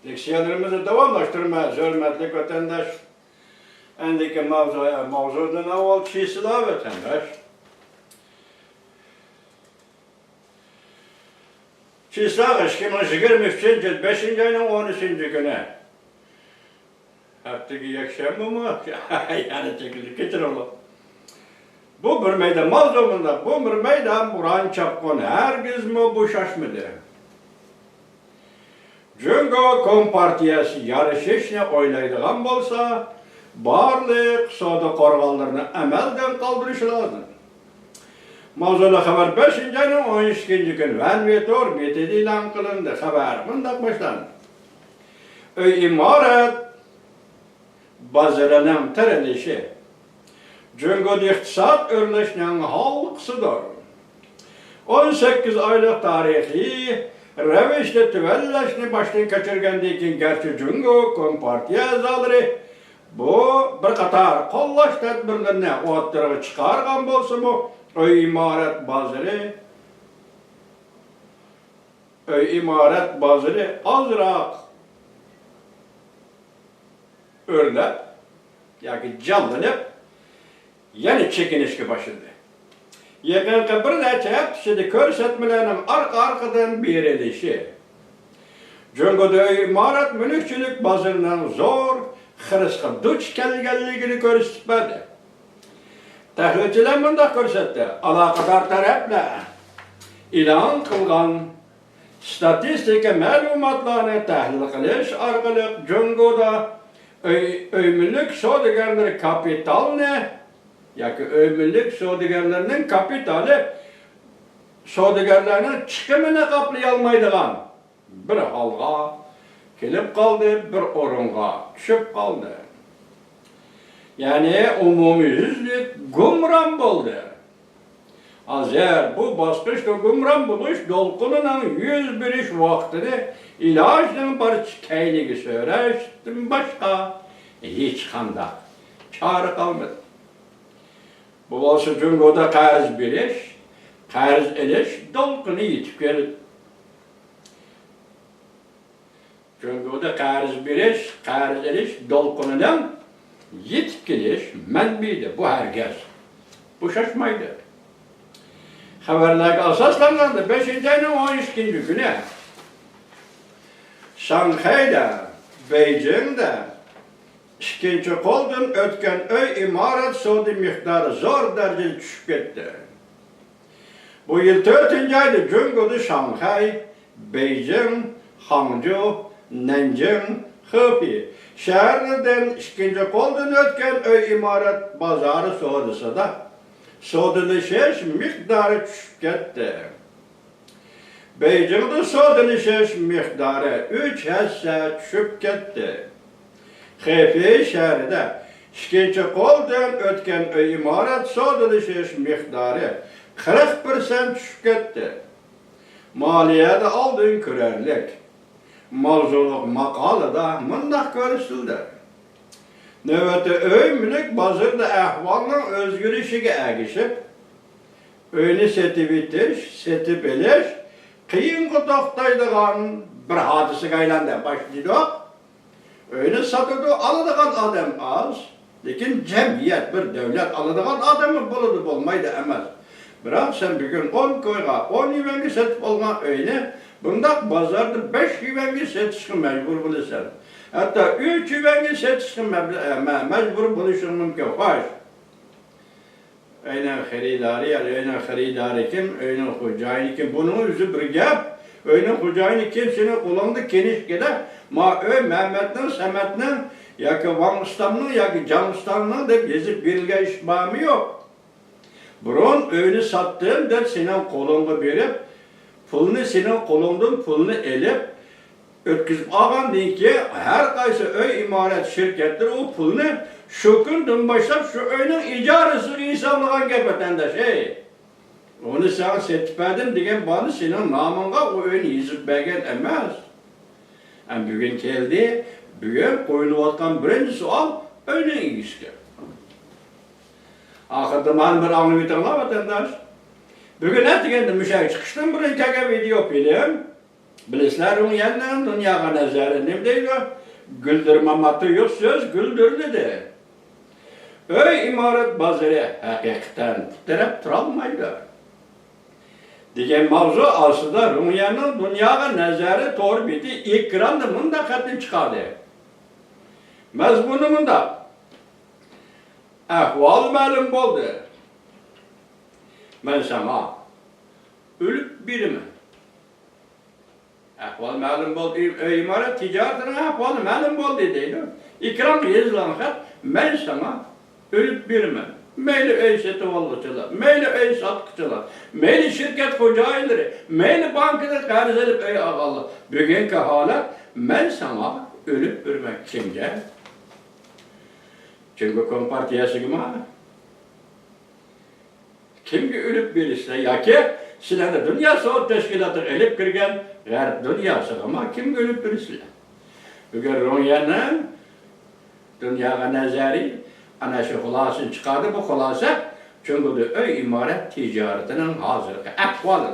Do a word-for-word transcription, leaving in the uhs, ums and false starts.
لېكسىيەلىرىمىزنى داۋاملاشتۇرىمىز، ھۆرمەتلىك ۋەتەنداش. ئەندىكى ماۋزۇ، ماۋزۇدىن ئاۋۋال چىسلا ۋەتەنداش. چىسلا ئىككى مىڭ يىگىرمە ئۈچىنچى يىل بەشىنچى ئاينىڭ ئون ئۈچىنچى كۈنى. ھەپتىگە يەكشەنبىمۇ؟ يەنە چېكىندى، كەچۈرۈڭلار. بۇ بىر مەيدان، ماۋزۇ مۇنداق، بۇ بىر مەيدان بوران-چاپقۇن ھەرگىزمۇ بوشاشمىدى. جۇڭگو كومپارتىيەسى يارىشىشنى ئويلايدىغان بولسا، بارلىق سودا قورغانلىرىنى ئەمەلدىن قالدۇرۇشى لازىم. ماۋزۇلۇق خەۋەر بەشىنچى ئاينىڭ ئون ئىككىنچى كۈنى ۋەن ۋېتور بېتىدە ئېلان قىلىندى. خەۋەر مۇنداق باشلاندى. ئۆي ئىمارەت بازىرىنىڭ تىرىلىشى جۇڭگودا ئىقتىساد ئۆرلەشنىڭ ھالقىسىدۇر. ئون سەككىز ئايلىق تارىخىي رەۋىشتە تۆۋەنلەشنى باشتىن كەچۈرگەندىن كېيىن، گەرچە جۇڭگو كومپارتىيە ئەزالىرى بۇ بىر قاتار قوللاش تەدبىرلىرىنى ئوتتۇرىغا چىقارغان بولسىمۇ، ئۆي ئىمارەت بازىرى، ئۆي ئىمارەت بازىرى ئازراق ئۆرلەپ ياكى جانلىنىپ، يەنە چېكىنىشكە باشلىدى. يېقىنقى بىر نەچچە ھەپتە ئىچىدە كۆرسەتمىلەرنىڭ ئارقا-ئارقىدىن بېرىلىشى جۇڭگودا ئۆي ئىمارەت مۈلۈكچىلىك بازىرىنىڭ زور خىرىسقا دۇچ كەلگەنلىكىنى كۆرسىتىپ بەردى. تەھلىلچىلەر مۇنداق كۆرسەتتى، ئالاقىدار تەرەپلەر ئېلان قىلغان ستاتىستىكا مەلۇماتلارنى تەھلىل قىلىش ئارقىلىق جۇڭگودا ئۆي، ئۆي مۈلۈك سودىگەرلىرى كاپىتالنى ياكى ئۆي مۈلۈك سودىگەرلىرىنىڭ كاپىتالى سودىگەرلەرنىڭ چىقىمىنى قاپلىيالمايدىغان بىر ھالغا كېلىپ قالدى، بىر ئورۇنغا چۈشۈپ قالدى. يەنى ئومۇميۈزلۈك گۇمران بولدى. ھازىر بۇ باسقۇچتا گۇمران بولۇش دولقۇنىنىڭ يۈز بېرىش ۋاقتىنى ئىلاجنىڭ بارىچە كەينىگە سۆرەشتىن باشقا ھېچقانداق چارە قالمىدى. بۇ بولسا جۇڭگودا قەرز بېرىش، قەرز ئېلىش دولقۇنى يېتىپ كەل-، جۇڭگودا قەرز بېرىش، قەرز ئېلىش دولقۇنىنىڭ يېتىپ كېلىش مەنبىيىدە، بۇ ھەرگىز بوشاشمايدۇ. خەۋەرلەرگە ئاساسلانغاندا، بەشىنچى ئاينىڭ ئون ئىككىنچى كۈنى شاڭخەيدە، بېيجىڭدە ئىككىنچى قولدىن ئۆتكەن ئۆي ئىمارەت سودا مىقدارى زور دەرىجىدە چۈشۈپ كەتتى. بۇ يىل تۆتىنچى ئايدا جۇڭگودا شاڭخەي، بېيجىڭ، خاڭجۇ، نەنجىڭ، خېفېي شەھەرلىرىدىن ئىككىنچى قولدىن ئۆتكەن ئۆي ئىمارەت بازارى سودىسىدا سودىلىشىش مىقدارى چۈشۈپ كەتتى. بېيجىڭدا سودىلىشىش مىقدارى ئۈچ ھەسسە چۈشۈپ كەتتى. خېفېي شەھىرىدە ئىككىنچى قولدىن ئۆتكەن ئۆي ئىمارەت سودىلىشىش مىقدارى قىرىق پىرسەنت چۈشۈپ كەتتى. مالىيەدە ئالدىن كۆرەرلىك ماۋزۇلۇق ماقالىدا مۇنداق كۆرسىتىلدى. نۆۋەتتە ئۆي مۈلۈك بازىرىدا ئەھۋالنىڭ ئۆزگىرىشىگە ئەگىشىپ، ئۆينى سېتىۋېتىش، سېتىپ ئېلىش قىيىنغا توختايدىغان بىر ھادىسىگە ئايلاندى. باشتا دېدۇق، ئۆينى ساتىدۇ، ئالىدىغان ئادەم ئاز. لېكىن جەمئىيەت، بىر دۆلەت ئالىدىغان ئادەممۇ بولىدۇ، بولمايدۇ ئەمەس. بىراق سەن بۈگۈن ئون كويغا، ئون يۈەنگە سېتىپ ئالغان ئۆينى بۇنداق بازاردا بەش يۈەنگە سېتىشقا مەجبۇر بولىسەن. ھەتتا ئۈچ يۈەنگە سېتىشقا مەبلە-، مە-، مەجبۇر بولۇشۇڭ مۇمكىن. خوش. ئۆينىڭ خېرىدارى، يا ئۆينىڭ خېرىدارى كىم؟ ئۆينىڭ خوجايىنى كىم؟ بۇنىڭ ئۆزى بىر گەپ. ئۆينىڭ خوجايىنى كىم؟ سېنىڭ قولۇڭدا كىنىشكىدە، ما ئۆي مەمەتنىڭ، سەمەتنىڭ ياكى ۋاڭ ئۇستامنىڭ ياكى جاڭ ئۇستامنىڭ دەپ يېزىپ بېرىلگەن ئىش بارمۇ يوق؟ بۇرۇن ئۆينى ساتتىم دەپ سېنىڭ قولۇڭغا بېرىپ، پۇلنى، سېنىڭ قولۇڭدىن پۇلنى ئېلىپ، ئۆتكۈزۈپ ئالغاندىن كېيىن، ھەر قايسى ئۆي ئىمارەت شىركەتلىرى ئۇ پۇلنى شۇ كۈندىن باشلاپ شۇ ئۆينىڭ ئىجارىسىغا ھېسابلىغان گەپ، ۋەتەنداش، ھەي! ئۇنى ساڭا سېتىپ بەردىم دېگەن بالىنى سېنىڭ نامىڭغا ئۇ ئۆينى يېزىپ بەرگەن ئەمەس. ئەمما بۈگۈن كەلدى، بۈگۈن قويۇلۇۋاتقان بىرىنچى سوئال ئۆينىڭ ئىگىسىگە. ئاخىرىدا مانا بىر ئاڭلىۋېتىڭلار، ۋەتەنداش. بۈگۈن ئەتىگەندە مۇشۇ چىقىشتىن بۇرۇن كەلگەن ۋىدېئو فىلىم. بىلىسىلەر، رۇڭيەننىڭ دۇنياغا نەزەرى نېمە دەيدۇ؟ «گۈلدۈرماما تۇيۇقسىز گۈلدۈر» دېدى. «ئۆي ئىمارەت بازىرى ھەقىقەتەن پۇت تىرەپ تۇرالمايدۇ» دېگەن ماۋزۇ ئاستىدا رۇڭيەننىڭ دۇنياغا نەزەرى تور بېتى ئېكراندا مۇنداق خەتنى چىقاردى. مەزمۇنى مۇنداق. ئەھۋال مەلۇم بولدى. مەن ساڭا ئۆلۈپ بېرىمەن. ئەھۋال مەلۇم بولدى. ئۆي ئىمارەت تىجارىتىنىڭ ئەھۋالى مەلۇم بولدى دەيدۇ. ئېكرانغا يېزىلغان خەت، مەن ساڭا ئۆلۈپ بېرىمەن. مەيلى ئۆي سېتىۋالغۇچىلار، مەيلى ئۆي ساتقۇچىلار، مەيلى شىركەت خوجايىنلىرى، مەيلى بانكىدىن قەرز ئېلىپ ئۆي ئالغانلار. بۈگۈنكى ھالەت، مەن ساڭا ئۆلۈپ بېرىمەن. كىمگە؟ جۇڭگو كومپارتىيەسىگىمۇ؟ كىمگە ئۆلۈپ بېرىسىلەر؟ ياكى سىلەرنى دۇنيا سوۋېت تەشكىلاتىغا ئېلىپ كىرگەن غەرب دۇنياسىغىمۇ كىمگە ئۆلۈپ بېرىسىلەر؟ بۈگۈن رۇڭيەننىڭ دۇنياغا نەزەرى ئەنە شۇ خۇلاسىنى چىقاردى. بۇ خۇلاسە جۇڭگودا ئۆي ئىمارەت تىجارىتىنىڭ ھازىرقى ئەھۋالى.